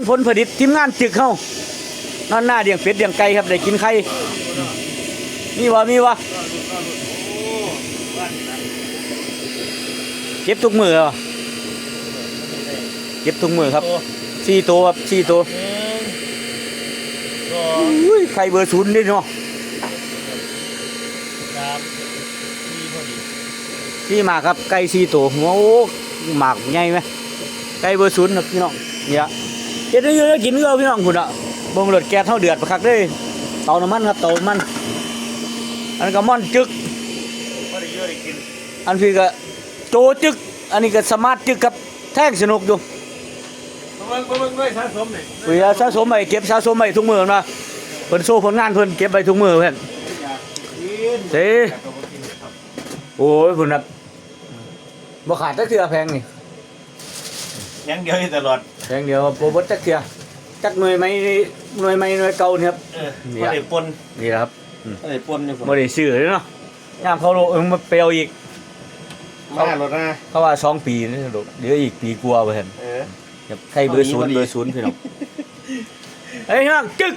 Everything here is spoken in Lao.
ຜົນຜະລິດ ທີມງານຈຶກເຮົາ ນອນນາລ້ຽງເປັດລ້ຽງໄກ່ຄັບ ໄດ້ກິນໄຂ່. ມີບໍ່ ມີບໍ່? ເກັບທຸກມື້ເນາະ ເກັບທຸກມື້ຄັບ. ໂອ້ ສີ່ໂຕຄັບ ສີ່ໂຕ. ໜຶ່ງ ສອງ ອຸ້ຍ ໄຂ່ເບີສູນເດ້ເນາະ. ສາມ ສີ່ ພໍດີ ສີ່ໝາກຄັບ ໄກ່ສີ່ໂຕ. ໂອ້ ໝາກໃຫຍ່ແມະ ໄກ່ເບີສູນຄັບພີ່ນ້ອງ. ນີ້ລະ ເຮັດຢູ່ໄດ້ກິນຄືເກົ່າພີ່ນ້ອງ. ພຸ້ນນະ ເບິ່ງໂລດ ແກັສເຮົາເດືອດຄັກເດ້. ເຕົານ້ຳມັນຄັບ ເຕົານ້ຳມັນ. ອັນນັ້ນກະມ່ອນຈຶກ ພໍໄດ້ຢູ່ໄດ້ກິນ. ອັນພີ້ກະໂຈຈຶກ ອັນນີ້ກະສະມາດຈຶກຄັບ ແທງສະໜຸກຢູ່. ເບິ່ງ ເບິ່ງ ເບິ່ງ ສະສົມນີ້ ເກັບສະສົມໄວ້ ເກັບສະສົມໄວ້ທຸກມື້ນະ. ເພິ່ນໂຊຜົນງານເພິ່ນ ເກັບໄວ້ທຸກມື້ເພິ່ນ. ເດ້ ໂອ້ຍ ພຸ້ນນະ ບໍ່ຂາດຈັກເທື່ອແຜງນີ້. ແຜງດຽວຢູ່ຕະຫຼອດ ແຜງດຽວບໍ່ເບິດຈັກເທື່ອ. ຈັກໜ່ວຍໃໝ່ ໜ່ວຍໃໝ່ໜ່ວຍເກົ່ານີ້ຄັບ. ເອີ ນີ້ລະ ບໍ່ໄດ້ປົນ ນີ້ລະຄັບ. ອືມ ບໍ່ໄດ້ປົນຢູ່ ບໍ່ໄດ້ຊື້ເລີຍເນາະ. ຍາມເຂົາໂລ ເອີ ມາໄປເອົາອີກ ມາໂລດນະ. ເຂົາວ່າສອງປີນີ້ໂລດ ເຫຼືອອີກປີກວ່າວ່າຊັ້ນ. ເອີ ໄຂ່ເບີສູນ ເບີສູນພີ່ນ້ອງ. ເອີຍ ນ້ອງ ຈຶກ